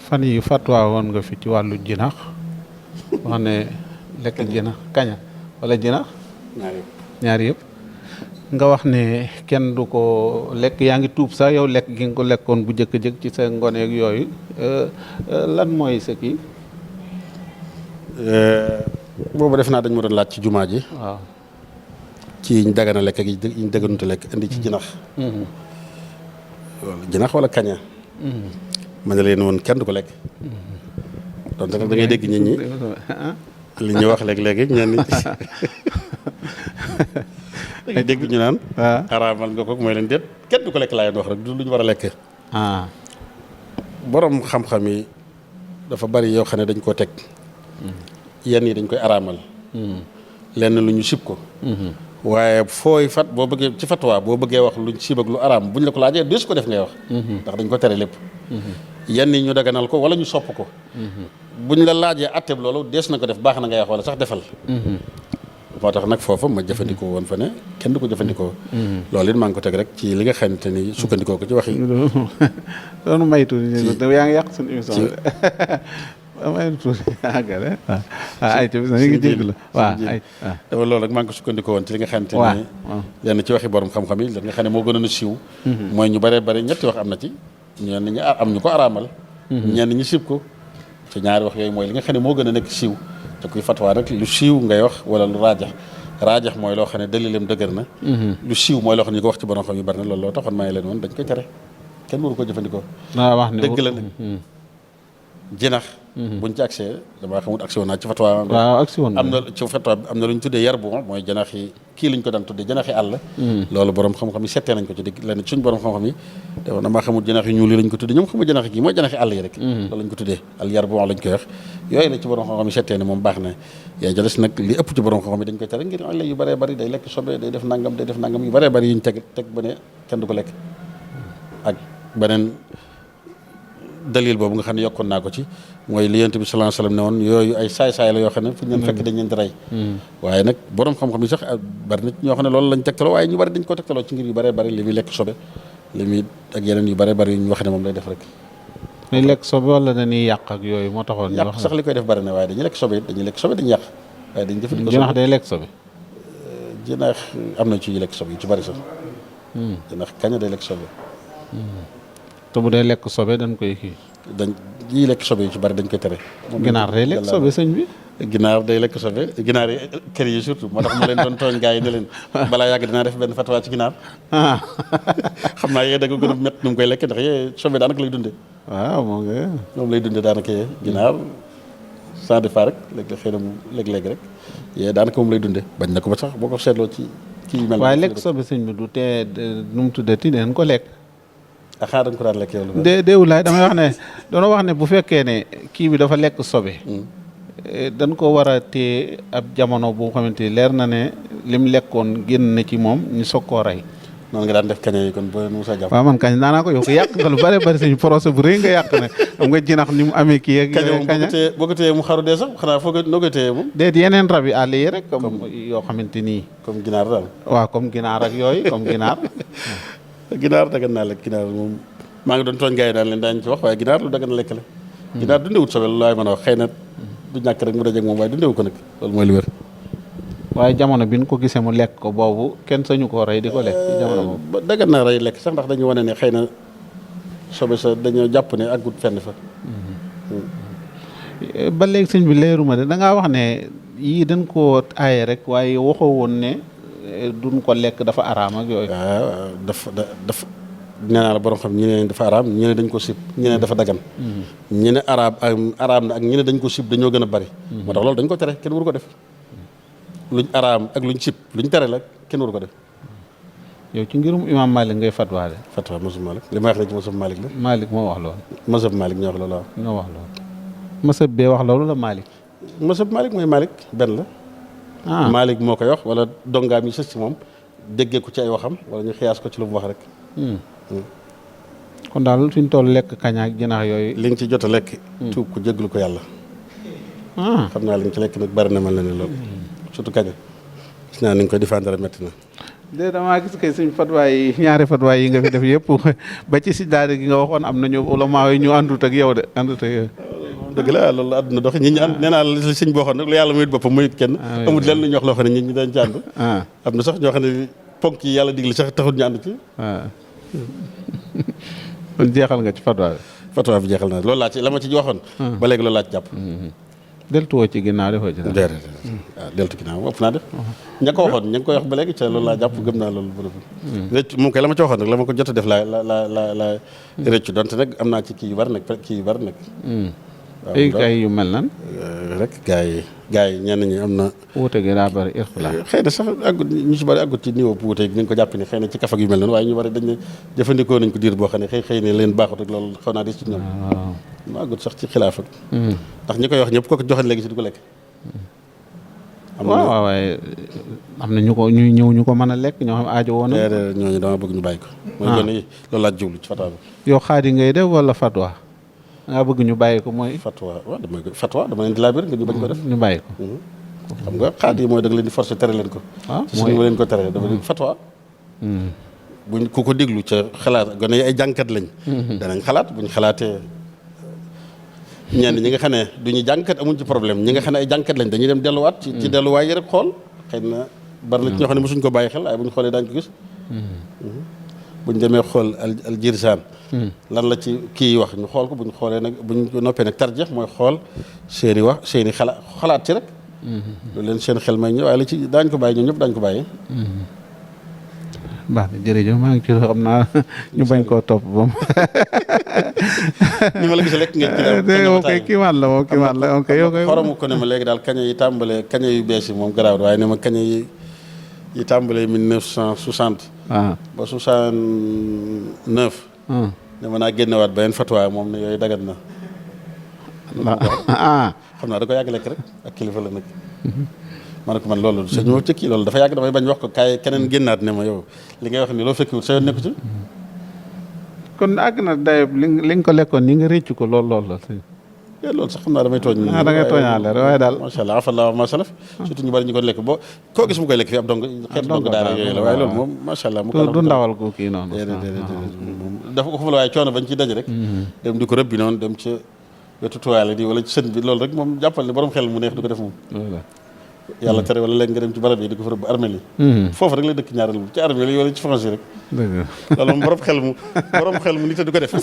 fan yi fatwa woon nga fi ci wàllu jinax wax ne lekk jinax kaña wala jinax ñaari yëpp nga wax ne kenn du ko lekk yaa ngi tuub sax yow lekk gi nga ko lekkoon bu jëkk-jëkk ci sa ngoneeg yooyu lan mooy sa kii boobu def naa dañ ma doon laaj ci jumaa ji waaw ci yiñ dagana lekk ak yiñ daganute lekk indi ci jinax wala jinax wala kaña ma ne leen woon kenn du ko lekk donte nag da ngay dégg nit ñi li ñuy wax léegi ñenn ñi da ngay dégg ñu naan araamal nga ko mooy leen déet kenn du ko lekk laa leen wax rek du lu ñu war a lekk borom xam-xam yi dafa bari yoo xam ne dañ koo teg yenn yi dañ koy araamal lenn lu ñu sib ko waaye fooy fat boo bëggee ci fatwa boo bëggee wax luñ sib ak lu araam buñ la ko laajee dees ko def ngay wax ndax dañ ko tere lépp yenn yi ñu daganal ko wala ñu sopp ko buñ la laajee atteb loolu dees na ko def baax na ngay wax wala sax defal moo tax nag foofa ma jëfandikoo woon fa ne kenn du ko jëfandikoo loolu it maa ngi ko teg rek ci li nga xamante ni sukkandikoo ko ci wax yi doonu maytu yaa ngi yàq suñu émission may tuuti àggale waaw ay tamit ñu ngi jégg la waaw ay dafa loolu rek maa ngi ko sukkandikoo woon ci li nga xamante ni yenn ci waxi borom xam-xam yi li nga xam ne moo gënoon a siiw mooy ñu bare bare ñetti wax am na ci ñenn ñi am ñu ko araamal ñenn ñi sib ko ci ñaari wax yooyu mooy li nga xam ne moo gën a nekk siiw te kuy fatwaa rek lu siiw ngay wax wala lu raajax mooy loo xam ne dalilam dëgër na lu siiw mooy loo xam ne ñu ko wax ci borom xam yu bari na loolu loo taxoon maa ngi leen woon dañ koy tere kenn waru ko jëfandikoo wax ne dëgg la ne jinax buñ ci accès damaa xamut accès woon naa ci fatwa waaw accès woon am na ci fatwa am na lu ñu tuddee yar bu mooy janax yi kii lañ ko daan tuddee janax yi àll loolu borom xam-xam yi settee nañ ko ci digg lenn suñ borom xam-xam yi dafa damaa xamut janax yi ñuul yi lañ ko tuddee ñoom xamul janax yi kii mooy janax yi àll yi rek loolu lañ ko tuddee al yar bu lañ koy wax yooyu la ci borom xam-xam yi settee ne moom baax na yaay jales nag li ëpp ci borom xam-xam yi dañ koy tere ngir àll yu bëree bëri day lekk sobe day def nangam yu bëree bëri yuñ teg ba ne kenn du ko lekk ak beneen dalil boobu nga xam ne yokkoon naa ko ci mooy li Yonent bi sallallahu alayhi wasallam ne woon yooyu ay saay-saay la yoo xam ne fu ñu leen fekk dañ leen di rey waaye nag borom xam-xam yi sax bari na ñoo xam ne loolu lañ tegtaloo waaye ñu bari dañ ko tegtaloo ci ngir yu bëree bëri li muy lekk sobe li muy ak yeneen yu bëree bëri yu ñu wax ne moom lay def rek ni lekk sobe wala dañuy yàq ak yooyu moo taxoon ñu wax yàq sax li koy def bëri na waaye dañuy lekk sobe dañuy yàq waaye dañuy jëfandikoo jinax day lekk sobe jinax am na ci yu lekk sobe yu ci bëri sax jinax kaña day lekk sobe te bu dee lekk sobe dañ koy kii yi lekk sobe yu ci bari dañ koy tere ginaar day lekk sobe sëñ bi ginaar day lekk sobe ginaar yi kër yi surtout moo tax ma leen doon tooñ gars yi ne leen balaa yàgg dinaa def benn fatwa ci ginaar xam naa yee da ko gën a métti nu mu koy lekk ndax yee sobe daanaka lay dunde waaw moom lay dunde daanaka yee ginaar sans defar rek léeg-léeg xëy na mu léeg-léeg rek yee daanaka moom lay dunde bañ na ko ba sax boo ko seetloo ci yu mel waaye lekk sobe sëñ bi du tee nu mu tuddati deen ko lekk xanaa dañ ko daan lekk yow déewulaay damay wax ne doona wax ne bu fekkee ne kii bi dafa lekk sobe dañ ko war a téye ab jamono bu xamante ni leer na ne lim lekkoon génn na ci moom ñu soog koo rey noonu nga daan def kaña yi kon boo Moussa Diaw waaw man kañ daanaa ko yow ko yàq nga lu bari bari suñu procès bu rëy nga yàq ne xam nga jinax ni mu amee kii ak kaña boo ko téyee mu xaru dee sax xanaa foo ko noo koy téyee moom déet yeneen rab yi àll yi rek comme yoo xamante nii comme ginaar daal waaw comme ginaar ak yooyu comme ginaar ginaar dagan naa lekk ginaar moom maa ngi doon tooñ gars yi daan leen daañu ci wax waaye ginaar lu dagan lekk la ginaar dundewut sobe lu laay mën a wax xëy na du ñàkk rek mu dajeeg moom waaye dundewu ko nag loolu mooy lu wér waaye jamono bi ñu ko gisee mu lekk ko boobu kenn sañu koo rey di ko lekk ci jamono boobu dagan naa rey lekk sax ndax dañu wane ne xëy na sobe sa dañoo jàpp ne àggut fenn fa ba léegi sëñ bi leeruma de da ngaa wax ne yii dañ koo aaye rek waaye waxoo woon ne duñ ko lekk dafa araam ak yooyu waaw dafa nee naa la borom xam ñi ne dafa araam ñi ne dañ ko sib ñi ne dafa dagan ñi ne araam na ak ñi ne dañ ko sib dañoo gën a bari moo tax loolu dañ ko tere kenn waru ko def luñ araam ak luñ sib luñ tere la kenn waru ko def yow ci ngirum imam Malik ngay fatwaale fatwa masab Malik li ma wax rek ci masab Malik la Malik moo wax loolu masab Malik ñoo wax loolu waaw ñoo wax loolu masab bee wax loolu la Malik masab Malik mooy Malik benn la Malik moo koy wax wala dongaam yi sës ci moom déggee ko ci ay waxam wala ñu xiyaas ko ci lu mu wax rek kon daal suñ toll lekk kaña ak jinax yooyu li nga ci jot a lekk tuub ko jéglu ko yàlla xam naa li nga ci lekk nag bari na mel na ne loolu surtout kaña gis naa ni nga koy défendre métti na de damaa gis kay suñ fatwaay yi ñaari fatwaay yi nga fi def yëpp ba ci si daara gi nga waxoon am nañu ulama yi ñu àndut ak yow de àndut ak yow. dëgg la loolu àdduna dox ñi ñu ànd nee naa la sëñ boo xam ne lu yàlla mayut boppam mayut kenn amul lenn lu ñu wax loo xam ne ñi dañ ci ànd am na sax ñoo xam ne ponk yi yàlla digle sax taxul ñu ànd ci kon jeexal nga ci fatwa bi jeexal na loolu laa ci la ma ci waxoon ba léegi loolu laa ci jàpp deltuwoo ci ginnaaw defoo ci dara waaw deltu ginnaaw ëpp naa def ña ko waxoon ña ngi koy wax ba léegi ca loolu laa jàpp gëm naa loolu rëcc moom kay la ma ci waxoon nag la ma ko jot a def la rëcc donte nag am naa ci kii yu bari nag ay kay yu mel nan rek gars yi ñenn ñi am na wuute gi daa bëri ixtilaaf xëy na sax àggut ñu si bëri àggut ci niveau bu wuute ni nga ko jàpp ni xëy na ci kafak yu mel noonu waaye ñu bëri dañ ne jëfandikoo nañ ko diir boo xam ne xëy ne leen baaxut ak loolu xaw naa des ci ñoom mu àggut sax ci xilaaf ak ndax ñi koy wax ñëpp ko joxañ léegi si di ko lekk waaw waaye am na ñu ko ñu ñëw ñu ko mën a lekk ñoo xam aajo woon ñooñu dama bëgg ñu bàyyi ko mooy gone yi loolu laa jublu ci fatwa bi yow xaadi ngay def wala fatwa nga bëgg ñu bàyyi ko mooy fatwa dama leen di laabir nga ñu bañ ko def ñu bàyyi ko xam nga xaat yi mooy da nga leen di forcer tere leen ko ci suñu ma leen ko tere dafa fatwa buñ ku ko déglu ca xalaat gone yi ay jànkat lañ danañ xalaat buñ xalaatee ñenn ñi nga xam ne duñu jànkat amuñ ci problème ñi nga xam ne ay jànkat lañ dañuy dem delluwaat ci delluwaay yi rek xool xëy na bari na ci ñoo xam ne mosuñ ko bàyyi xel waaye buñ xoolee daañu ko gis buñ demee xool al jirsaan lan la ci kii wax ñu xool ko buñ xoolee nag buñ noppee nag tarjeex mooy xool seeni wax seeni xalaat ci rek loolu leen seen xel may ñëw waaye la ci daañ ko bàyyi ñoom ñëpp daañ ko bàyyi baax na jërëjëf maa ngi ci xam naa ñu bañ koo topp ba mu ni ma la gisee lekk ngeen kii maan la moom kii maan la ok yow koy xoromu ko ne ma léegi daal kaña yi tàmbalee kaña yu bees yi moom garaaw waaye ne ma kaña yi tàmbalee 1960 ba 69 ne ma naa génnewaat beneen fatwa moom ne yooyu dagat na xam naa da ko yàgg lekk rek ak kilifa la nag ma ne ko man loolu sa ñëw ci kii loolu dafa yàgg damay bañ wax ko kaay keneen génnaat ne ma yow li ngay wax ni loo fekkiwut sa yoon nekku ci kon àgg na dayob li nga ko lekkoon ni nga réccu ko loolu la loolu sax xam naa damay tooñ da ngay tooñaale waaye daal macha allah afallah ma salaf surtout ñu bari ñu ko lekk boo koo gis mu koy lekk fi ab dong xeetu dong daara yooyu la waaye loolu moom macha allah du ndawal ko kii noonu dafa ko fa la waaye coono bañ ci daje rek dem di ko rëbbi noonu dem ca wetu tuwaale di wala ci sën bi loolu rek moom jàppal ne borom xel mu neex du ko def moom yàlla tere wala léegi nga dem ci barab yi di ko fa rëbb armée yi foofu rek la dëkk ñaareel ci armée yi wala ci France yi rek loolu moom borom xel mu nit a du ko def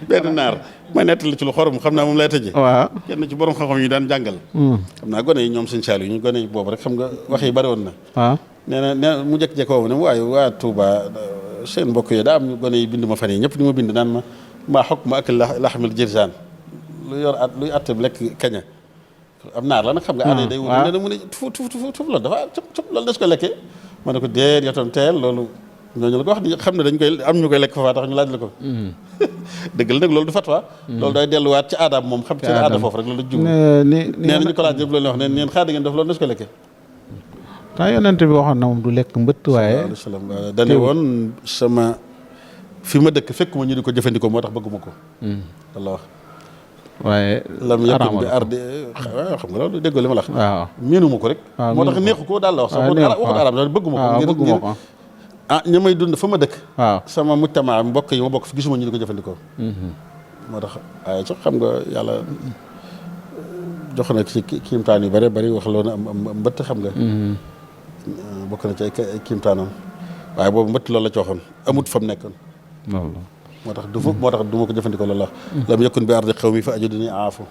benn naar ma nettali ci lu xorom xam naa moom lay tëjee waaw kenn ci borom xam-xam yi daan jàngal xam naa gone yi ñoom sëñ Saliou ñu gone yi boobu rek xam nga wax yi bari woon na waaw nee na mu jekk-jekk woowu ne waaye waa Touba seen mbokk yi daa am ñu gone yi bind ma fan yi ñëpp ñu ma bind naan ma maa xokk ma ak laxamil jirsaan luy atte lekk kaña am naar la nag xam nga aada day wut ne mu ne tuf loolu dafa loolu des ko lekkee ma ne ko déet yow tam teel loolu ñooñu la ko wax di xam ne dañ koy am ñu koy lekk fa tax ñu laaj la ko dëgg la nag loolu du fatwa loolu day delluwaat ci aadaam moom xam ci aada foofu rek loolu da jub nee nañu ko laaj yëpp loolu wax ne neen xaar da ngeen def loolu des ko lekkee taa yonent bi waxoon na moom du lekk mbëtt waaye dane woon sama fi ma dëkk fekk ma ñu di ko jëfandikoo moo tax bëgguma ko walla wax waaye lam yëkkun bi ardi waaw xam nga loolu déggoo li ma la wax waaw miinuma ko rek moo tax neexu ko daal la wax sax waxut arab daal bëgguma ko ña may dund fa ma dëkk waaw sama mujtama mbokk yi ma bokk fi gisuma ñu di ko jëfandikoo moo tax waaye sax xam nga yàlla jox na ci kiimtaan yu bëri bëri wax loolu am mbëtt xam nga bokk na ci ay kiimtaanam waaye boobu mbëtt loolu la ci waxoon amut fa mu nekkoon moo tax du ma ko jëfandikoo loolu la lam yakun bi ardi xaw mi fa ajuduni aafu